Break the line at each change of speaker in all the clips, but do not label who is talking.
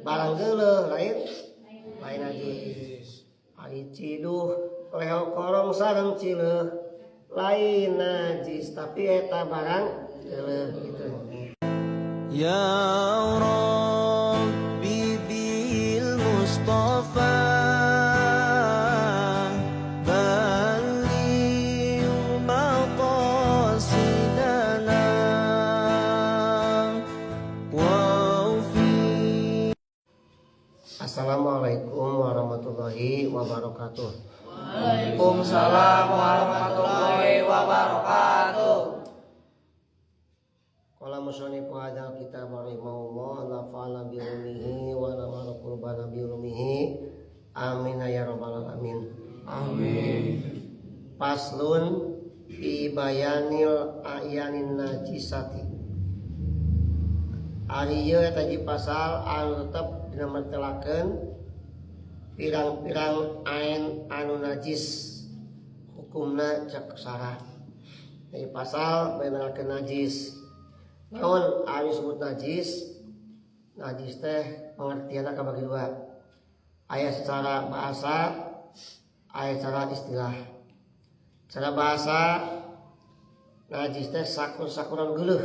Barang geuleuh lain lain najis. Ari ciduh leho korong sareng cileuh lain najis tapi eta barang geuleuh gitu.
Ya Rabbi bil Mustafa balligh maqasidana wa fi.
Assalamualaikum warahmatullahi wabarakatuh.
Waalaikumsalam warahmatullahi wabarakatuh.
Qala musannif hadzal kitab rahimahullah, nafa'ana bi ulumihi wa nawwara qulubana bi ulumihi. Amin ya rabbal alamin.
Amin.
Faslun fi bayanil a'yanin najisati. Ari ieu eta hiji pasal anu tetep dina mertelakeun pirang-pirang ain anu najis hukumna cek sara. Jadi pasal benerkeun najis. Naon anu disebut najis? Najis teh pengertianna kabagi dua. Aya secara bahasa, aya secara istilah. Secara bahasa, najis teh sakur-sakuran geuleuh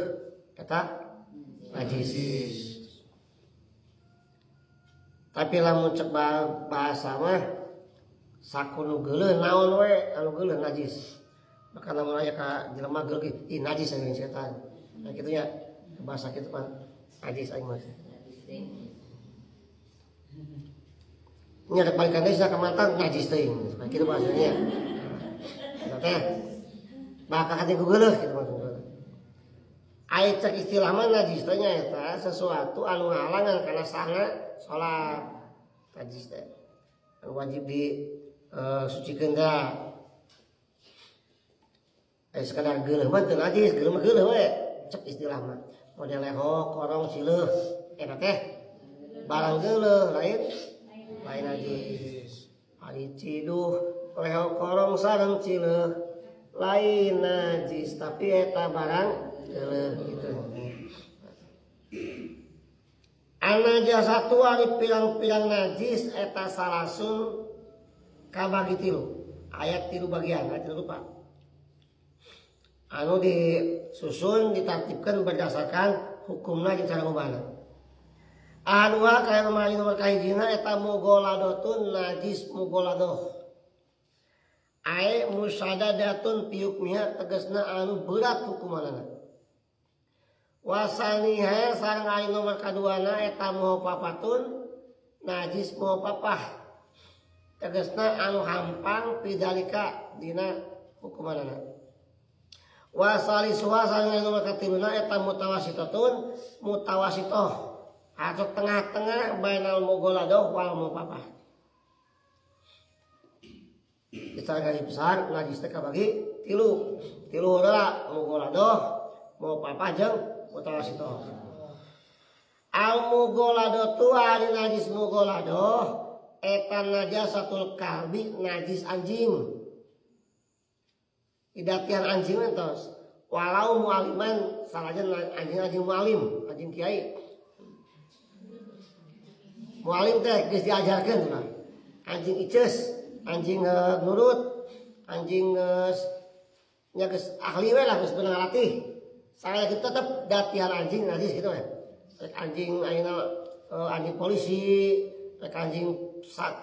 eta najis. Tapi lamun cek bahasa mah sakur nu geuleuh naon we anu geuleuh najis. Maka lamun aya ka jelema geuleuh, ih, najis aing setan. Nah, kitu nya bahasa kitu pan najis aing mah. Ini ada balikan deui ka mantan, najis teuing. Nah, kitu bahasanya. Nah, teh bakal hati ku geuleuh kitu mah. Aya cek istilah mah najis teh nya eta sesuatu anu ngahalangan kana sahna salat. Najis teh anu wajib di sucikeun teh. Sekadar geuleuh mah teu najis, geuleuh mah geuleuh we. Cek istilah mah. Model leho, korong, sileuh eta teh barang geuleuh lain lain najis. Ari ciduh leho korong sareng cileuh lain najis tapi eta barang geuleuh gitu. An-najasatu ari pirang-pirang najis eta salasun kabagi tilu. Ayat tilu bagian, ayat tilu rupa. Anu disusun ditartibkan berdasarkan hukumna jeung cara ngubahna. Anua kaya nomor kahijina eta mugoladatun najis mugoladoh. Ae musyaddadatun fi hukmiha tegasna anu berat hukumanana. Wasaniha sareng ari nomor kaduana eta mukhaffafatun najis mukhaffafah. Tegasna anu hampang pidalika dina hukumanana. Wasalisuha sareng ari nomor katiluna eta mutawasitatun mutawasitoh atau tengah-tengah bainal mugholadoh wal mukhaffafah. Secara garis besar najis teh kabagi tilu. Tilu heula mugholadoh, mukhaffafah jeung mutawasitoh. Al mugholadatu ari najis mugholadoh eta najasatul kalbi najis anjing. Idatian anjing entos. Walau mualiman sanajan anjing-anjing mualim, anjing kiai. Mualim teh geus diajarkeun mah. Anjing iceus, anjing nurut, anjing geus nya geus ahli we lah, geus beunang latih. Saya kita tetep datihan anjing najis gitu we. Rek anjing ayeuna, anjing polisi, rek anjing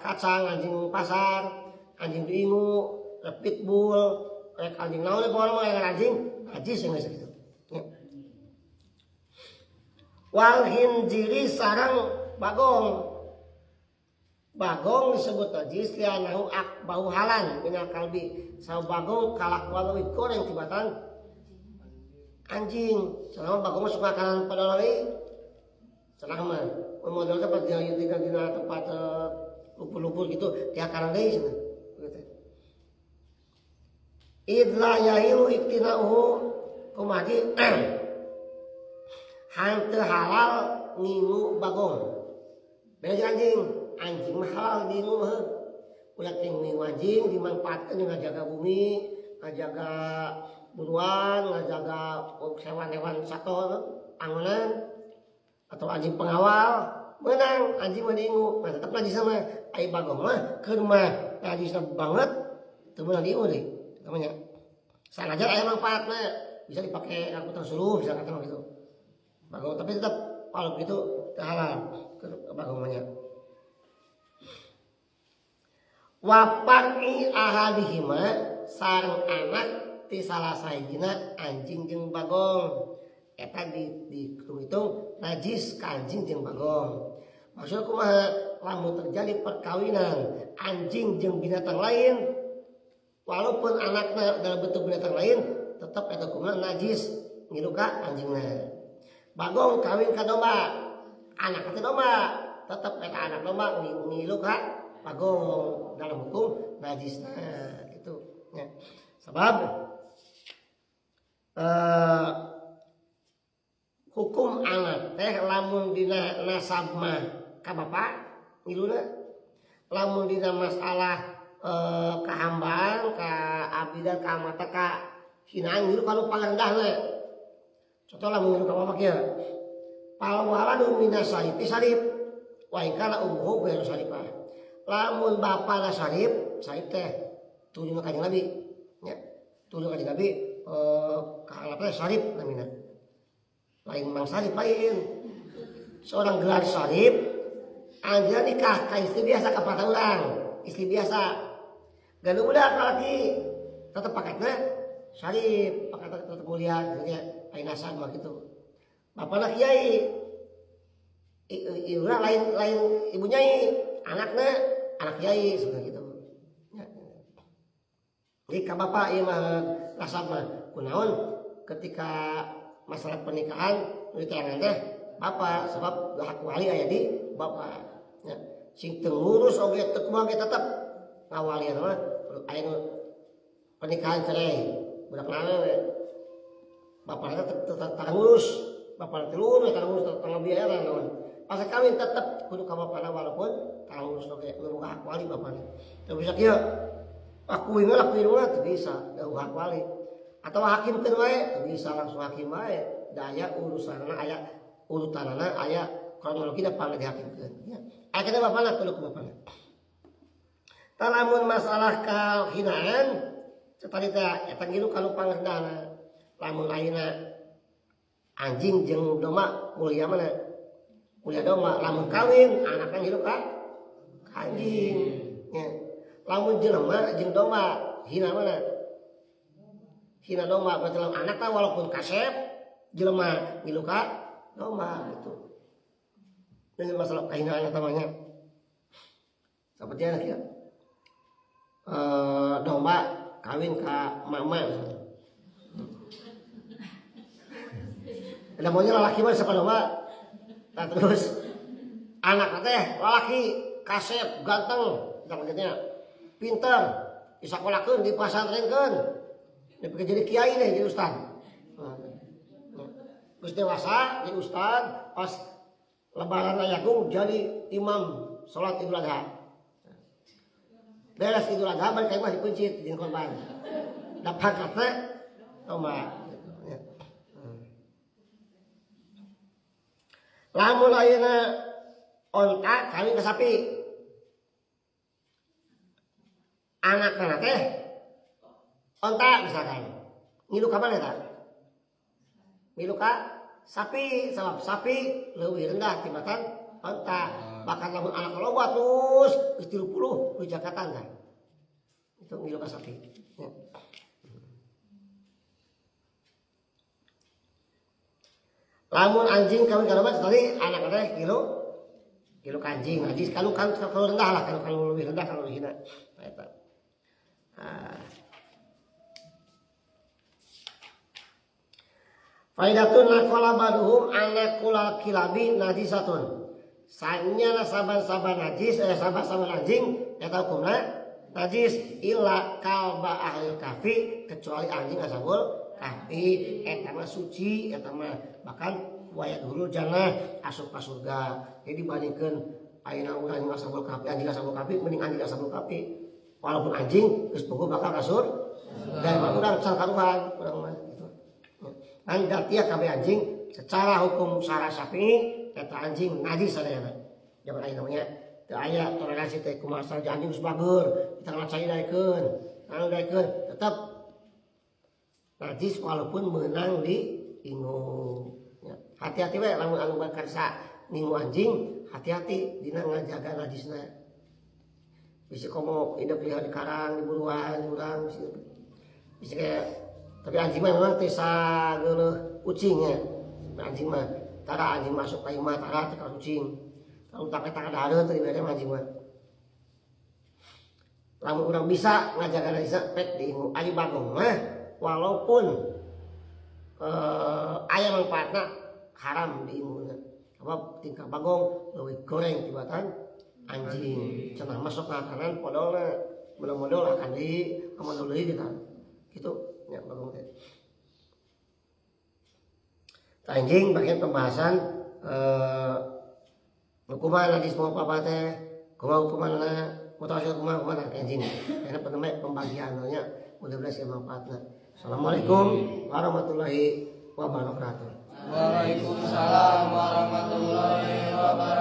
kacang, anjing pasar, anjing diingu, rek pitbull, rek anjing naon we pokona mah aya anjing najis yang geus gitu. Ya. Wal hinjiri sareng bagong. Bagong disebut najis lianahu akbau halan minal kalbi. Sa bagong kalakuan leuwih goreng tibatan anjing. Selama bagong mah suka kanan pada lari. Cenah mah model teh pas dia tinggal di tempat, lumpur-lumpur gitu, dia kanan deui cenah. Gitu. Idla yahilu iktinauhu kumaha hanteu halal ngingu bagong. Beda jeung anjing. Anjing mah halal diingu mah. Ulah teh ngingu anjing dimanfaatkeun jeung ngajaga bumi, ngajaga buruan, ngajaga hewan-hewan sato angonan atau anjing pengawal. Menang anjing mah diingu, nah tetep najis mah. Ai bagong mah keur mah najisna banget teu meunang diingu deui namanya. Sanajan aya manfaatna, bisa dipakai angkutan suluh bisa kata mah gitu. Bagong tapi tetap kalau begitu teu halal bagong mah nya. Wa par'i ahadihima sareng anak ti salah sahijina anjing jeung bagong. Eta dihitung-hitung najis ka anjing jeung bagong. Maksudna kumaha? Lamun terjadi perkawinan anjing jeung binatang lain, walaupun anakna dalam bentuk binatang lain, tetap eta hukumna najis ngilu ka anjingna. Bagong kawin ka domba, anak teh domba, tetap eta anak domba ngilu ka bagong dalam hukum najisna gitu ya. Sebab hukum anak teh lamun dina nasab mah ka bapa ngiluna, lamun dina masalah kehambaan ka abidan ka amata ka hinaan ngilu ka nu pangrendahna. Contoh lamun ngilu ka bapa kieu, fal waladu minas sarifi sarif wa in kana ummuhu ghairu sarifah. Lamun bapana sarif, sarif teh turun ka Kanjeng Nabi nya, turun ka Kanjeng Nabi, ka anakna sarif namina. Lain Mang Sarif lain. Seorang gelar sarif anjeunna nikah ka istri biasa ka pata urang, istri biasa. Gaduh budak lalaki tetep pakatna sarif, pakatna tetep mulia gitu nya, lain nasab mah gitu. Bapana kiai, ieu lain ibu nyai, anakna anak kiai seperti gitu. Ya. Jadi ka bapak ieu mah nasab mah kunaon ketika masalah pernikahan nu diterangan teh bapak, sebab hak wali aya di bapak. Ya. Sing teu ngurus oge teu kumaha ge tetep ngawalian mah aya nu pernikahan cerai budak awewe. Bapakna teh teu ngurus, bapakna teh lurus, teu ngurus, teu ngabiayaan naon. Pas kawin tetep kudu ka bapakna walaupun teu ngurus oge nu boga hak wali bapakna. Teu bisa kieu. Aku mah laku mah teu bisa, da hak wali. Atau hakim keun wae, teu bisa langsung hakim wae. Da aya urusanana, aya urutanana, aya kronologi da pangna dihakimkeun. Ya. Aya kana bapakna kudu ku bapakna. Tah lamun masalah kahinaan tadi teh eta ngilu ka nu pangrendahna. Lamun ayeuna anjing jeung domba mulia mana? Mulia domba. Lamun kawin anakna ngilu ka anjing. Ya. Lamun jelema jeung domba hina mana? Hina domba. Berarti lamun anak tah walaupun kasep jelema ngilu ka domba gitu. Ini masalah kehinaan eta mah nya. Seperti anak ya. Domba kawin ka mama. Ada maunya lelaki mah siapa domba? Nah, terus anak teh lelaki kasep ganteng, targetnya pinter, disakolakeun, dipasantrenkeun, dipake jadi kiai deh, jadi ustad. Nah, terus dewasa jadi ustad, pas lebaran ayagung jadi imam sholat Idul Adha. Beres Idul Adha balik ka imah dipencit jadi korban. Da pangkatna domba. Lamun ayeuna onta kawin ka sapi. Anakna teh onta misalkan. Ngilu ka mana eta? Ngilu ka sapi, sebab sapi leuwih rendah tibatan onta. Bahkan lamun anak loba terus geus 30 nu jakatan kan. Itu ngilu ka sapi. Ya. Lamun anjing kawin ka domba tadi anak teh ngilu ka anjing, najis kalau kan kalau rendah lah, kalau lebih rendah, kalau lebih hina. Nah, eta. Ah. Faidatun naqala baduhum anakula kilabi najisatun. Sanya saban-saban najis, saban-saban anjing eta hukumna najis illa kalba ahlil kahfi, kecuali anjing ashabul kahfi eta mah suci, eta mah bahkan waya dulu jannah asup ka surga. Jadi dibandingkeun ayeuna urang jeung ashabul kahfi, anjing ashabul kahfi mending anjing ashabul kahfi. Walaupun anjing geus bogo bakal ka surga. Dan urang can karuhan urang mah gitu. Kan datia kabeh anjing secara hukum syara Syafi'i eta anjing najis sadayana. Zaman ayeuna mah nya teu aya toleransi teh, kumaha saja anjing geus bager, kita cai daekeun, anu daekeun tetep najis walaupun meunang di ingu. Ya. Hati-hati we lamun anu bakarsa ningu anjing, hati-hati dina ngajaga najisna. Bisa komo indep lihat di karang, di buruan, urang bisa, bisa kayak, tapi anjing mah memang teu sageuleuh ucing ya. Anjing mah tara, anjing masuk ka imah tara, teu kucing. Lamun tak eta kadahareun teu dibere anjing mah. Lamun urang bisa ngajaga najisna pek diingu. Ari bagong mah walaupun aya manfaatna, haram diinguna. Sebab tingkah bagong leuwih goreng tibatan anjing. Cenah masuk makanan podolna, meunang modol akan di modol deui gitu. Gitu nya bagong teh. Anjing bagian pembahasan hukuman najis mau apa teh, kumaha hukumanna, mutawassith kumaha kumaha anjing. Karena penting pembagiannya, mudah-mudahan sih manfaatna. Assalamualaikum warahmatullahi wabarakatuh.
Waalaikumsalam warahmatullahi wabarakatuh.